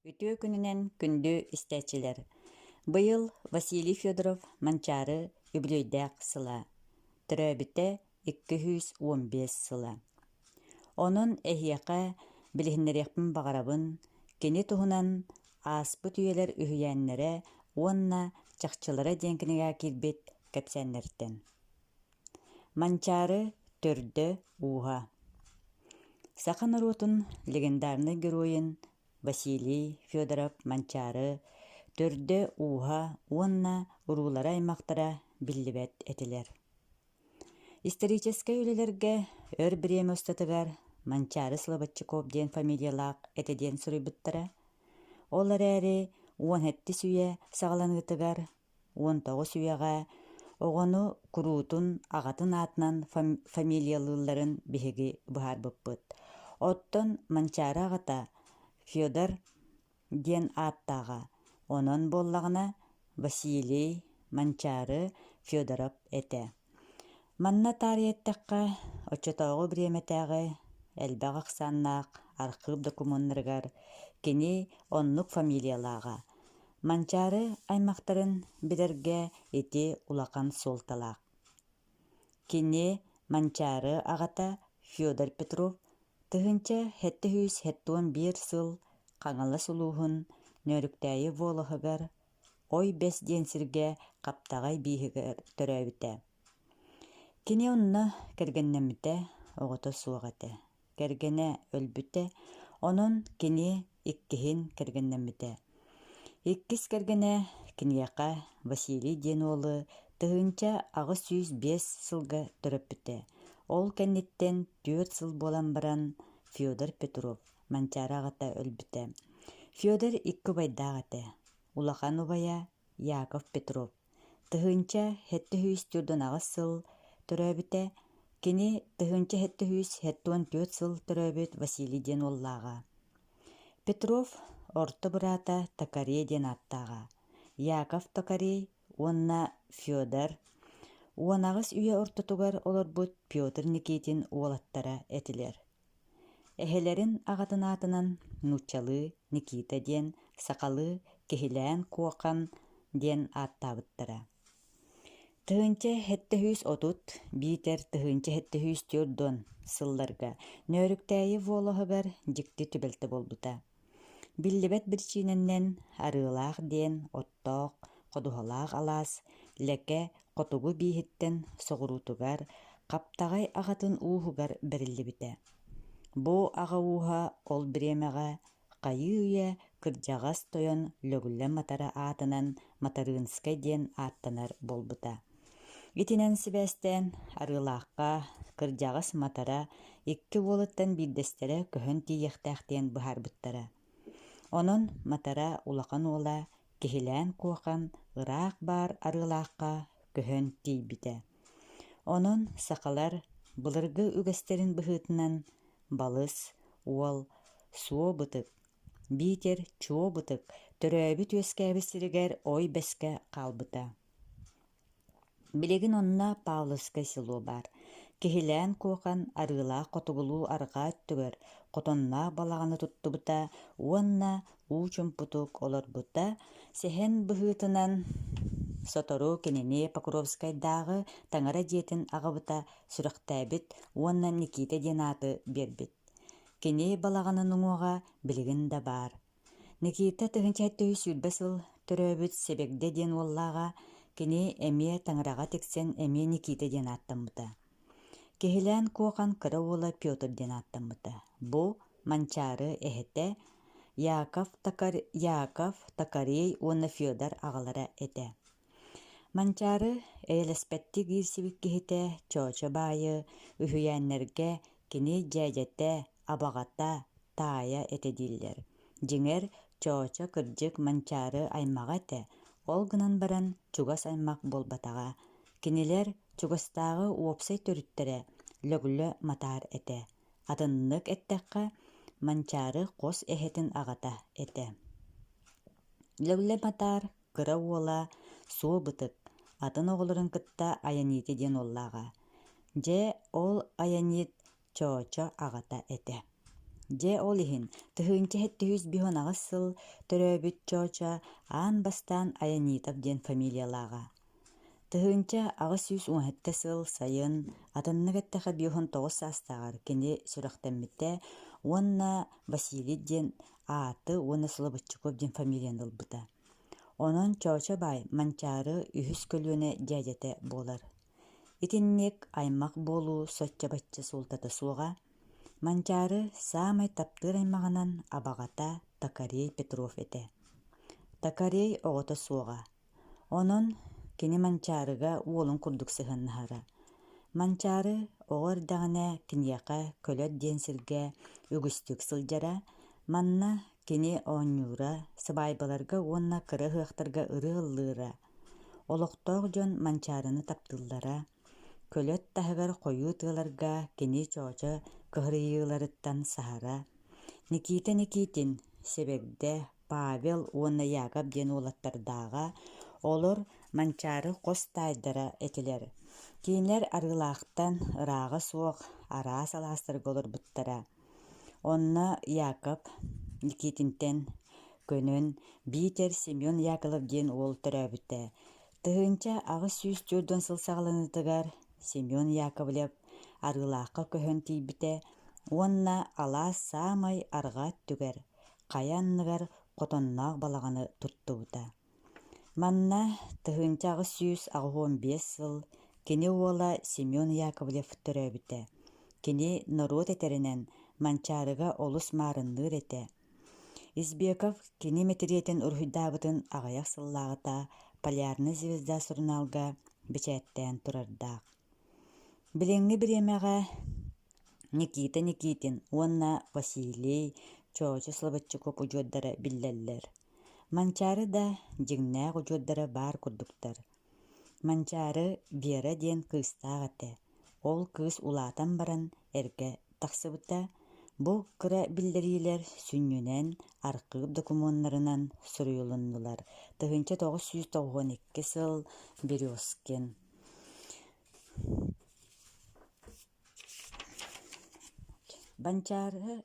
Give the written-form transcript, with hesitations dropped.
Үтүө күнүнэн күндү истээччилэр! Быйыл Василий Федоров Манчаары үбүлүөйдээх сыла. Төрөөбүтэ 215 сыла. Онон эһиэхэ билиһиннэриэхпин баҕарабын кини туһунан Ааспыт үйэлэр үһүйээннэрэ уонна чахчылара диэн кинигэҕэ киирбит кэпсээннэртэн. Манчаары төрдө-ууһа Саха норуотун легендарнай геройун Василий Федоров Манчаары төрдө-ууһа уонна уруулара-аймахтара биллибэт этилэр. Историческай үлэлэргэ өр бириэмэ устатыгар Манчаары Слободчиков диэн фамилиялаах этэ диэн суруйбуттара. Ол эрээри 17-ис үйэ саҕаланыытыгар 19 үйэҕэ оҕону куруутун аҕатын аатынан фамилиялыылларын биһиги быһаарбыппыт. Оттон Манчаары аҕата Федор диэн ааттааҕа, онон буоллаҕына Василий Манчаары Федоров этэ. Манна таарыйа эттэххэ, оччотооҕу бириэмэтээҕи элбэх ахсааннаах архыып докумуоннарыгар кини оннук фамилиялааҕа. Манчаары аймахтарын билэргэ ити улахан суолталаах. Кини Манчаары аҕата Федор Петров 1771 сыл Хаҥалас улууһун Нөөрүктээйи волоһыгар Ой Бэс диэн сиргэ Хаптаҕай бииһигэр төрөөбүтэ. Кини онно кэргэннэммитэ, оҕото суох этэ. Кэргэнэ өлбүтэ, онон кини иккиһин кэргэннэммитэ. Иккис кэргэнэ киниэхэ Василий диэн уолу 1805 сылга төрөппүтэ. Ол кэнниттэн 4 сыл буолан баран Федор Петров Манчаары аҕата өлбүтэ. Федор икки убайдаах этэ. Улахан убайа Яков Петров 1748 сыл төрөөбүтэ, кини 1774 сыл төрөөбүт Василий диэн уоллааҕа. Петров орто быраата Токарей диэн ааттааҕа. Яков Токарей уонна Федор 18 үйэ ортотугар олорбут Петр Никитин уолаттара этилэр. Эһэлэрин аҕатын аатынан нууччалыы Никита диэн, сахалыы Киһилээн Куокан диэн ааттаабыттара. 1730 биитэр 1740 сылларга Нөөрүктээйи волоһыгар дьикти түбэлтэ буолбута. Биллибэт биричиинэнэн Арыылаах диэн оттоох, ходуһалаах алаас Лэкэ хотугу бииһиттэн соҕуруутугар Хаптаҕай аҕатын ууһугар бэриллибитэ. Бу аҕа ууһа ол бириэмэҕэ хайыы-үйэ кырдьаҕас тойон Лөгүлэ Матара аатынан Матарыынскай диэн ааттанар буолбута. Итинэн сибээстээн Арыылаахха кырдьаҕас Матара икки уолуттан биирдэстэрэ көһөн тиийиэхтээх диэн быһаарбыттара. Онон Матара улахан уола Киһилээн Куохан ыраах баар Арыылаахха көһөн тиийбитэ. Онон сахалар былыргы үгэстэрин быһыытынан балыс, уол, суо бытык, биитэр чуо бытык төрөөбүт-үөскээбит сиригэр ой бэскэ хаалбыта. Билигин онно Павловскай село баар. Киһилээн Куокан Арыылаах хотугулуу-арҕаа өттүгэр хотонноох балаҕаны туттубута уонна уу чуумпутук олорбута. Сэһэн быһыытынан сотору кинини Покровскайдааҕы таҥара дьиэтин аҕабыта сүрэхтээбит уонна Никита диэн ааты биэрбит. Кини балаҕанын уҥуоҕа билигин да баар. Никита 1920 сыл төрөөбүт Сэбэгдэ диэн уоллааҕа, кини эмиэ таҥараҕа тиксэн эмиэ Никита диэн ааттаммыта. Киһилээн Куохан кыра уола Петр диэн ааттаммыта. Бу Манчаары эһэтэ Яков, Токар... Яков, Токарей уонна Федор аҕалара этэ. Манчаары эйэлэспэттик иирсибит киһитэ Чоочо баайы үһүйээннэргэ кини дьээдьэтэ, абаҕата, таайа этэ дииллэр. Дьиҥэр, Чоочо кырдьык Манчаары аймаҕа этэ, ол гынан баран чугас аймах буолбатаҕа. Кинилэр чугастааҕы уопсай төрүттэрэ Лөглө Матаар этэ. Атыннык эттэххэ, Манчаары хос эһэтин аҕата этэ. Лөглө Матаар кыра уола Суо Бытык атын оҕолорун кытта Айанита диэн уоллааҕа. Дьэ, ол Айанит Чоочо аҕата этэ. Дьэ ол иһин 1758 сыл төрөөбүт Чоочо аан бастаан Аянитов диэн фамилиялааҕа. 1817 сыл сайын, атыннык эттэххэ 59 саастааҕар кини сүрэхтэммитэ уонна Василий диэн ааты уонна Слободчиков диэн фамилияны ылбыта. Онон Чоочо баай Манчаары үһүс көлүөнэ дьээдьэтэ буолар. Итинник аймах буолуу соччо-бачча суолтата суоҕа. Манчаары саамай таптыыр аймаҕынан абаҕата Токарей Петров этэ. Токарей оҕото суоҕа. Онон кини Манчаарыга уолун курдук сыһыаннаһара. Манчаары оҕо эрдэҕинэ киниэхэ Көлөт диэн сиргэ үгүстүк сылдьара, манна кини оонньуура, сыбаайбаларга уонна кыра ыһыахтарга ырыа ыллыыра. Олохтоох дьон Манчаарыны таптыыллара, Көлөт таһыгар хойуу тыаларга кини чоочо кыһарыйыыларыттан саһара. Никита Никитин, Сэбэгдэ, Павел уонна Яков диэн уолаттардааҕа, олор Манчаары хос таайдара этилэр. Кинилэр Арыылаахтан ырааҕа суох араас алаастарга олорбуттара. Онно Яков Никитинтэн көнөн биитэр Семен Яковлев диэн уол төрөөбүтэ. 1840 сыл саҕаланыытыгар Семен Яковлев Арыылаахха көһөн тиийбитэ уонна алаас саамай арҕаа өттүгэр, хайа анныгар хотонноох балаҕаны туттубута. Манна 1885 сыл кини уола Семен Яковлев төрөөбүтэ. Кини норуот этэринэн Манчаарыга олус маарынныыр этэ. Избеков кини мэтириэтин уруһуйдаабытын аҕыйах сыллааҕыта «Полярная звезда» сурунаалга бэчээттээн турардаах. Билиҥҥи бириэмэҕэ Никита Никитин уонна Василий Чоочо Слободчуков удьуордара биллэллэр. Манчаары да дьиҥнээх удьуордара баар курдуктар. Манчаары Вера диэн кыыстаах этэ. Ол кыыс улаатан баран эргэ тахсыбыта. Бу кыра биллэриилэр сүнньүнэн архыып докумуоннарынан суруйулуннулар. 1992 сыл Березкин. Манчаары.